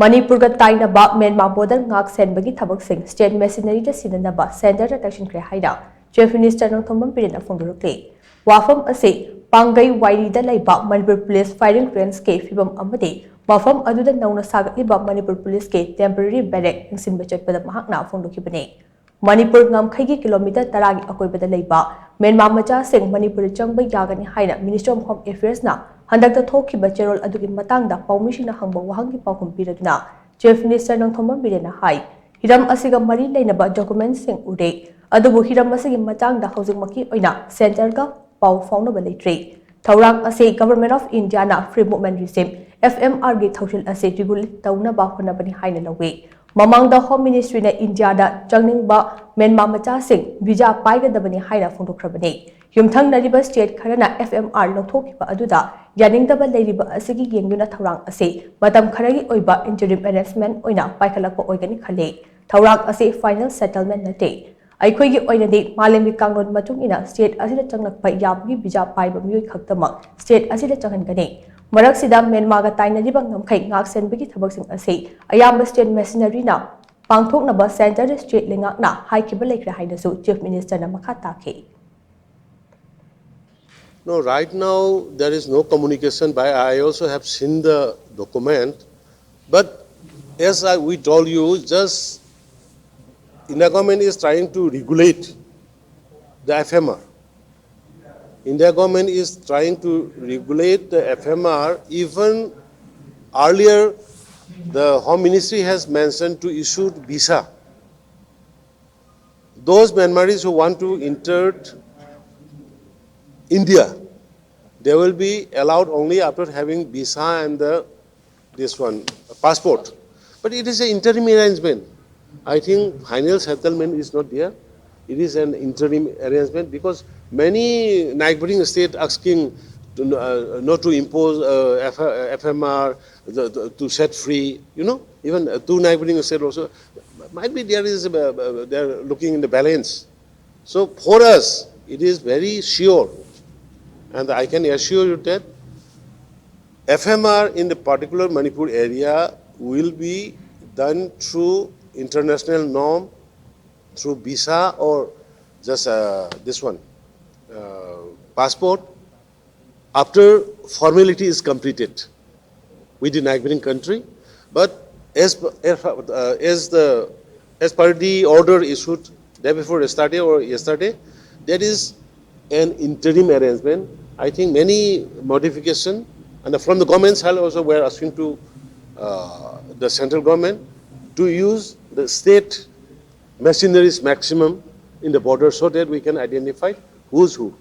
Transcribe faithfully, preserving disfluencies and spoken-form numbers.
ꯃꯅꯤꯄꯨꯔꯒ ꯇꯥꯏꯅꯕ Myanmar border ꯉꯥꯛ ꯁꯦꯟꯕꯒꯤ ꯊꯕꯛꯁꯤꯡ ꯁ꯭ꯇꯦꯠ ꯃꯦꯁꯤꯅꯔꯤꯗ ꯁꯤꯟꯅꯅꯕ ꯁꯦꯟꯇꯔꯗ ꯇꯛꯁꯤꯟꯈ꯭ꯔꯦ ꯍꯥꯏꯅ ꯆꯤꯐ ꯃꯤꯅꯤꯁꯇꯔ ꯅꯣꯡꯊꯣꯝꯕꯝ ꯕꯤꯔꯦꯟꯅ ꯐꯣꯡꯗꯣꯔꯛꯂꯤ꯫ ꯋꯥꯐꯝ ꯑꯁꯤ ꯄꯥꯡꯒꯩ ꯋꯥꯏꯔꯤꯗ ꯂꯩꯕ ꯃꯅꯤꯄꯨꯔ ꯄꯨꯂꯤꯁ ꯐꯥꯏꯔꯤꯡ ꯔꯦꯟꯖꯀꯤ ꯐꯤꯕꯝ ꯑꯃꯗꯤ ꯃꯐꯝ ꯑꯗꯨꯗ ꯅꯧꯅ ꯁꯥꯒꯠꯂꯤꯕ ꯃꯅꯤꯄꯨꯔ ꯄꯨꯂꯤꯁꯀꯤ ꯇꯦꯝꯄꯔꯔꯤ ꯕꯦꯔꯦꯛ ꯌꯦꯡꯁꯤꯟꯕ ꯆꯠꯄꯗ ꯃꯍꯥꯛꯅ ꯐꯣꯡꯗꯣꯛꯈꯤꯕꯅꯤ꯫ ꯃꯅꯤꯄꯨꯔ ꯉꯝꯈꯩꯒꯤ ꯀꯤꯂꯣꯃꯤꯇꯔ ꯇꯔꯥꯒꯤ ꯑꯀꯣꯏꯕꯗ ꯂꯩꯕ ꯃ꯭ꯌꯥꯟꯃꯥꯔ ꯃꯆꯥꯁꯤꯡ ꯃꯅꯤꯄꯨꯔꯗ ꯆꯪꯕ ꯌꯥꯒꯅꯤ ꯍꯥꯏꯅ Ministry of Home Affairsꯅ ꯍꯟꯗꯛꯇ ꯊꯣꯛꯈꯤꯕ ꯆꯦꯔꯣꯜ ꯑꯗꯨꯒꯤ ꯃꯇꯥꯡꯗ ꯄꯥꯎꯃꯤꯁꯤꯡꯅ ꯍꯪꯕ ꯋꯥꯍꯪꯒꯤ ꯄꯥꯎꯈꯨꯝ ꯄꯤꯔꯗꯨꯅ ꯆꯤꯐ ꯃꯤꯅꯤꯁꯇꯔ ꯅꯣꯡꯊꯣꯝꯕꯝ ꯕꯤꯔꯦꯟꯅ ꯍꯥꯏ, ꯍꯤꯔꯝ ꯑꯁꯤꯒ ꯃꯔꯤ ꯂꯩꯅꯕ ꯗꯣꯀꯨꯃꯦꯟꯠꯁꯤꯡ ꯎꯔꯦ, ꯑꯗꯨꯕꯨ ꯍꯤꯔꯝ ꯑꯁꯤꯒꯤ ꯃꯇꯥꯡꯗ ꯍꯧꯖꯤꯛꯃꯛꯀꯤ ꯑꯣꯏꯅ ꯁꯦꯟꯇꯔꯒ ꯄꯥꯎ ꯐꯥꯎꯅꯕ ꯂꯩꯇ꯭ꯔꯤ꯫ ꯊꯧꯔꯥꯡ ꯑꯁꯤ Government of Indiaꯅ Free Movement Regime, F M Rꯒꯤ ꯊꯧꯁꯤꯜ ꯑꯁꯤ ꯔꯤꯒꯨꯂꯦꯠ ꯇꯧꯅꯕ ꯍꯣꯠꯅꯕꯅꯤ ꯍꯥꯏꯅ ꯂꯧꯏ꯫ ꯃꯃꯥꯡꯗ ꯍꯣꯝ ꯃꯤꯅꯤꯁꯇ꯭ꯔꯤꯅ ꯏꯟꯗꯤꯌꯥꯗ ꯆꯪꯅꯤꯡꯕ ꯃ꯭ꯌꯥꯟꯃꯥꯔ ꯃꯆꯥꯁꯤꯡ ꯚꯤꯖꯥ ꯄꯥꯏꯒꯗꯕꯅꯤ ꯍꯥꯏꯅ ꯐꯣꯡꯗꯣꯛꯈ꯭ꯔꯕꯅꯤ꯫ ꯌꯨꯝꯊꯪꯅꯔꯤꯕ ꯁ꯭ꯇꯦꯠ ꯈꯔꯅ F M R ꯂꯧꯊꯣꯛꯈꯤꯕ ꯑꯗꯨꯗ ꯌꯥꯅꯤꯡꯗꯕ ꯂꯩꯔꯤꯕ ꯑꯁꯤꯒꯤ ꯌꯦꯡꯗꯨꯅ ꯊꯧꯔꯥꯡ ꯑꯁꯤ ꯃꯇꯝ ꯈꯔꯒꯤ ꯑꯣꯏꯕ interim arrangement ꯑꯣꯏꯅ ꯄꯥꯏꯈꯠꯂꯛꯄ ꯑꯣꯏꯒꯅꯤ ꯈꯜꯂꯤ꯫ ꯊꯧꯔꯥꯡ ꯑꯁꯤ final settlement ꯅꯠꯇꯦ꯫ ꯑꯩꯈꯣꯏꯒꯤ ꯑꯣꯏꯅꯗꯤ ꯃꯥꯂꯦꯝꯒꯤ ꯀꯥꯡꯂꯣꯟ ꯃꯇꯨꯡ ꯏꯟꯅ ꯁ꯭ꯇꯦꯠ ꯑꯁꯤꯗ ꯆꯪꯂꯛꯄ ꯌꯥꯕꯒꯤ ꯚꯤꯖꯥ ꯄꯥꯏꯕ ꯃꯤꯑꯣꯏ ꯈꯛꯇꯃꯛ ꯁ꯭ꯇꯦꯠ ꯑꯁꯤꯗ ꯆꯪꯍꯟꯒꯅꯤ꯫ ꯃꯔꯛꯁꯤꯗ ꯃ꯭ꯌꯥꯟꯃꯥꯔꯒ ꯇꯥꯏꯅꯔꯤꯕ ꯉꯝꯈꯩ ꯉꯥꯛ ꯁꯦꯟꯕꯒꯤ ꯊꯕꯛꯁꯤꯡ ꯑꯁꯤ ꯑꯌꯥꯝꯕ ꯁ꯭ꯇꯦꯠ ꯃꯦꯁꯤꯅꯔꯤꯅ ꯄꯥꯡꯊꯣꯛꯅꯕ ꯁꯦꯟꯇꯔ ꯁ꯭ꯇꯦꯠ ꯂꯩꯉꯥꯛꯅ ꯍꯥꯏꯈꯤꯕ ꯂꯩꯈ꯭ꯔꯦ ꯍꯥꯏꯅꯁꯨ ꯆꯤꯐ ꯃꯤꯅꯤꯁꯇꯔꯅ ꯃꯈꯥ ꯇꯥꯈꯤ꯫ No, right now there is no communication by, I also have seen the document, but as I, we told you, just India government is trying to regulate the F M R. India government is trying to regulate the F M R. Even earlier, the Home Ministry has mentioned to issue visa. Those Myanmaris who want to enter India, they will be allowed only after having visa and the, this one, passport. But it is an interim arrangement. I think final settlement is not there. It is an interim arrangement because many neighboring states asking to, uh, not to impose uh, F- F M R, the, the, to set free, you know, even uh, two neighboring states also. Might be there is, uh, uh, they are looking in the balance. So for us, it is very sure, and I can assure you that F M R in the particular Manipur area will be done through international norm, through visa or just uh, this one, uh, passport, after formality is completed with the neighboring country. But as, as, uh, as the as per the order issued day before yesterday or yesterday, there is an interim arrangement. I think many modification and from the government side also we are asking to uh, the central government to use the state machineries maximum in the border so that we can identify who's who.